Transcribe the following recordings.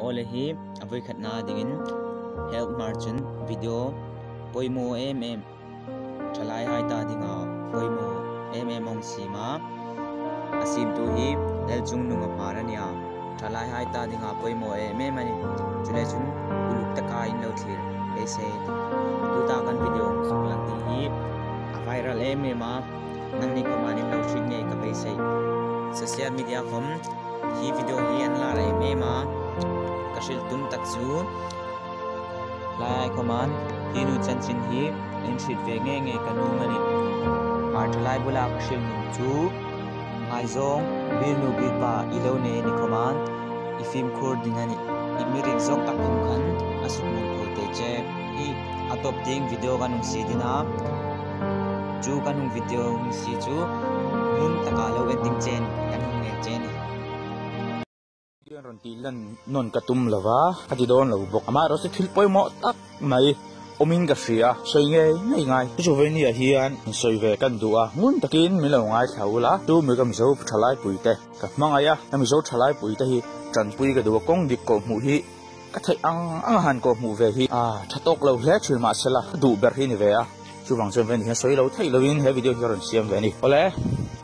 Awle hi a vawikhatna dingin help hmar chun video pawimawh em em thalai hai ta dinga pawimawh em em awng sim a, a simtu hi Lalchungnunga hmar a nia. Thalai hai ta dinga pawimawh em em a ni. Chulai chun uluk taka in lo thlir beisei tuta kan video awng suk lang tih hi a viral em em a, nangni khawman in lo hrit ngei ka beisei. Social media khawm hi video hi an lar em em a, ka hrilh tum tak chu lai ai khawman hi nu chanchin hi in hrit ve ngei ngei ka nung a ni. Hmar thalai bula ka hrilh nung chu ngaizawng bilnu bilpa i lo nei a ni khawman i fimkhur ding a ni. I mirik zawk tak awm khan a suk mawlh thaw teh che. Hi a tawp ding video kan hung si din a, chu kan hung video hung si chu ngun takah lo en ding chen kan hung ngen che a ni. Hian rawn tih lan nawn ka tum lo va, ka ti dawn lo bawk. Amaherawh chu thil pawimawh tak mai awmin ka hria, sawi ngei ngei ngai. Chu venia hian sawi ve kan duh a, ngun takin min lo ngaithla ula, chu mi ka Mizo thalai puite ka hmangaih a, ka Mizo thalai puite hi tanpui ka duh a, kawng dik kawh hmuh hi Ka theih ang ang a han kawh hmuh ve hi a tha tawk lo hle thin mahsela ka duh ber hi ni ve a, chuvang chuan veni hian sawi lo theih loin he video hi ka rawn siam ve a ni. Awle,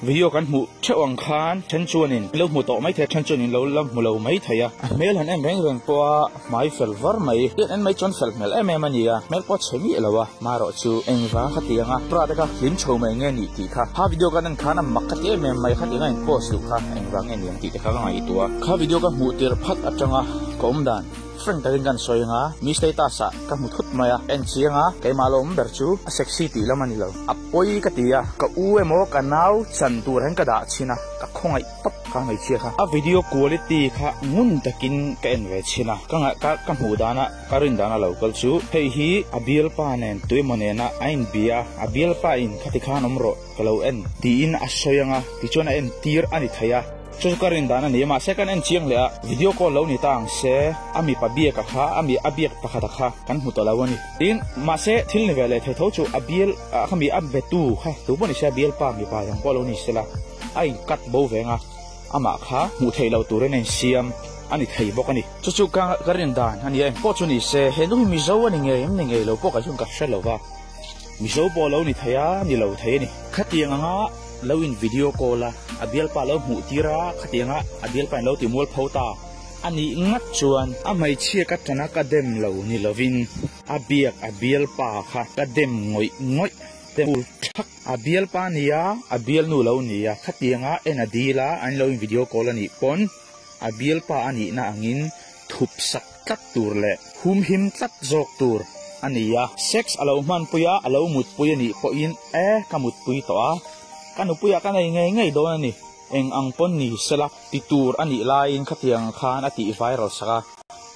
video kan hmuh theuh ang khan then chuanin lo hmu tawh mai thei a, then chuanin lo la hmu lo mai thei a, a hmel han en reng reng pawh a hmai fel var mai, hian en mai chuan fel hmel em em a ni a, hmel pawh a chhe miah lo a, marawh chu engvang kha ti ang a, pra te kha hlim chho mai nge nih tih kha, kha video kan en khan a mak ka ti em em mai, khatiang a in post duh kha engvang nge ni ang tih te kha ka ngaihtuah a, kha video ka hmuh tirh phat atanga. Ka awm dan frank takin kan sawi anga mi status ah ka hmu thut mai a, en chiang a keimah lo awm ber chu a sexy tih lam a ni lo. A pawi ka ti a, ka u emaw ka nau chan tur hian ka dah chhin a, ka khawngaih tawp kha hmeichhia kha. A video quality kha ngun takin ka en ve chhin a, ka ngaih ka ka hmuh dana ka rin dana lo kal chu hei hi a bialpa nen tuemaw nena a inbia a, a bialpa in khati khan awm rawh ka lo en tiin a sawi anga tichuan a entir a ni thei a. Chu chu ka rin dan a ni a, mahse kan en chiang leh a, video call lo ni ta ang se, a mipa biak a kha, a mi a biak pakhat a kha kan hmu tawh lo a ni. Tin, mahse thil ni ve leh thei tho chu a bial a kha mi a betu kha tu pawh ni se a bialpa mipa dang pawh lo ni se la, a in cut bo veng a, amah kha hmuh theih loh turin a insiam a ni thei bawk a ni. Chu chu ka ka rin dan a ni a, engpawh chu ni se, he nu hi Mizo a ni ngei em ni ngei lo pawh kei chuan ka hre lo va, Mizo pawh lo ni thei a, ni lo thei a ni. Khatiang anga. Lo in video call a, a bialpa lo hmuh tir a, khatianga a bialpa in lo ti mual pho ta a nih ngat chuan a hmeichhia ka tana ka dem lo ni lovin a biak a bialpa kha ka dem ngawih ngawih dem ul thak. A bialpa nia a bialnu lo nia khatianga en a dil a, an lo in video call a nih pawn a bialpa a nihna angin thup sak tlat tur leh humhim tlat zawk tur a ni a. Sex a lo hmanpui a, a lo mutpui a nih pawhin e ka mutpui tawh a, ka nupuiah ka nei ngei ngei dawn a ni, eng ang pawn ni sela ti tur a nih laiin khatiang khan a tih viral sak a,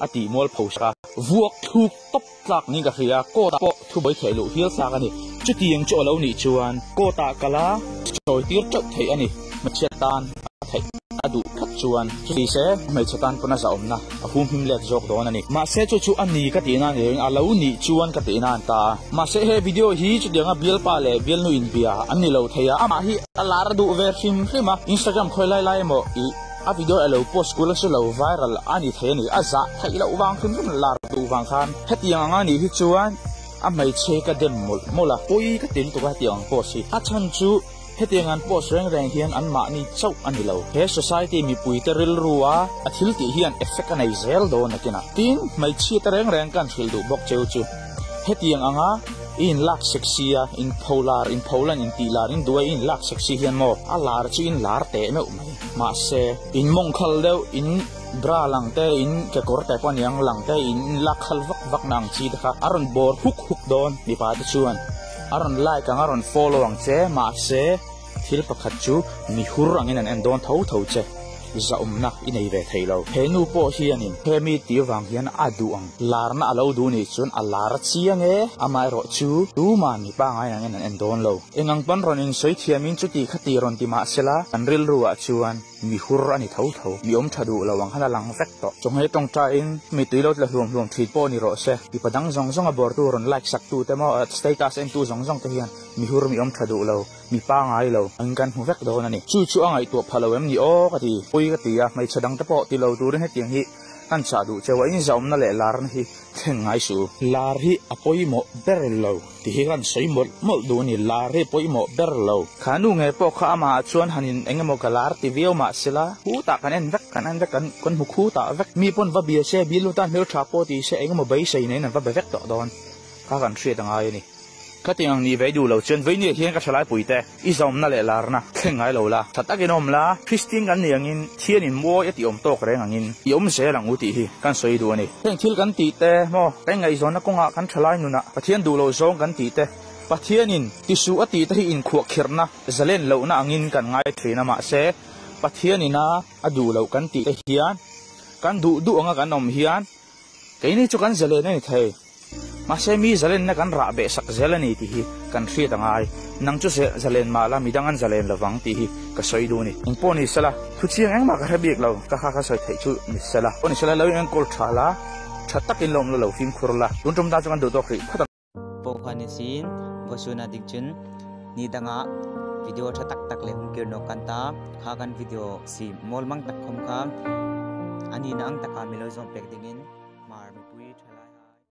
a tih mualpho sak a. Vuak thluk tawp tlak niin ka hria, court ah pawh thubuai theih luh hial thlak a ni. Chutiang chu a lo nih chuan court ah kala sawi tir teuh theih a ni. Hmeichhia tan a theih a duh phawt chuan chuti se hmeichhe tan pawn a zahawmna a humhim let zawk dawn a ni. Mahse chu chu a ni ka tihna a ni lo, a lo nih chuan ka tihna a ni ta a. Mahse he video hi chutianga bialpa leh bialnu inbia an ni lo thei a, amah hi a lar duh ve hrim hrim a, Instagram khawi lai lai emaw ih a video elo post kul a si lo viral a ni thei a ni, a zah theih loh vang hrim hrim lar duh vang khan hetiang anga nih hi chuan a hmeichhe ka dem mawlh mawlh a, pawi ka ti lutuk a hetiang ang post hi. A chhan chu Hetiang an post reng reng hian anmahni chauh a ni lo. He society mipuite rilrua a thil tih hian effect a nei zel dawn a kina. Tin, hmeichhia te reng reng kan hrilh duh bawk cheu chu. Hetiang anga i inlak sexy a, in pholar, in pholan, in tih lar, in duai i inlak sexy hian maw a lar chu in lar teh meuh mai. Mahse, in mawng khal deuh, in bra lang te, in kekawr te pawh aniang lang te, in inlak khal vak vak na ang chi te kha a rawn bawr huk huk dawn mipa te chuan. A rawn like ang a rawn follow ang che mahse thil pakhat chu mi hur angin an en dawn tho tho che zahawmna i nei ve thei lo. He nu pawh hianin he mi tih vang hian a duh ang larna a lo duh nih chuan a lar a chiang e amaherawh chu tuman mi pangai angin an en dawn lo. Eng ang pawn rawn insawi thiamin chuti khati rawn ti mahsela kan rilru ah chuan Mi hur a ni tho tho. Mi awm tha duh lo ang khan a lang vek tawh. Chawnghe tawngtaiin mi tui lo tla hluam hluam thin pawh ni rawh se. Mipa dang zawng zawng a bawrtu rawn like sak tu te maw status en tu zawng zawng te hian mi hur mi awm tha duh lo, mi pangai lo ang kan hmu vek dawn a ni. Chu chu a ngaihtuah pha lo em ni aw ka ti. Pui ka ti a, hmeichhe dang te pawh ti lo turin hetiang hi. Kan chah duh cheu a, in zahawmna leh larna hi thlen ngai suh u. Lar hi a pawimawh ber lo tih hi kan sawi mawlh mawlh duh a ni, lar hi a pawimawh ber lo. Kha nu nge pawh kha amah chuan han in eng emaw ka lar ti viau mah sela, khutah kan en vek, kan en vek, kan kan hmu khutah vek. Mi pawn va bia se, bial lutan hmeltha pawh ti se eng emaw beisei nen an va be vek tawh dawn kha kan hriat a ngai a ni. Khatiang ang nih ve duh lo chuan Veinia hian ka thalai puite i zawmna leh larna thleng ngai lo la, tha takin awm la, Kristian kan nih angin Thianin mawi a tih awm tawk reng angin i awm zel ang u tih hi kan sawi duh a ni. Heng thil kan tih te maw, kan ngaihzawnna kawngah kan thalai nunah Pathian duh loh zawng kan tih te, Pathianin tisuh a tih te hi inkhuahkhirhna, zalen lohna angin kan ngai thin a mahse Pathianina a duh loh kan tih te hian kan duh duh anga kan awm hian Keini chu kan zalen a ni thei. Mahse mi zalenna kan rah beh sak zel a ni tih hi kan hriat a ngai. Nang chu zalen mah la midang an zalen lovang tih hi ka sawi duh a ni. Engpawh ni sela, thu chiang engmah ka hre bik lo, ka kha ka sawi theih chu ni sela. Pawh ni sela lo in enkawl tha la, tha takin lo awm la lo fimkhur la. Tun tum tan chu kan duh tawk rih phawt ang. Pawh kha ni siin Vawsuna dik cun ni dangah video tha taktak le hung kir nok kan ta kha kan video si mawlmang tak khom kha ani na ang taka milo zawm pek dingin.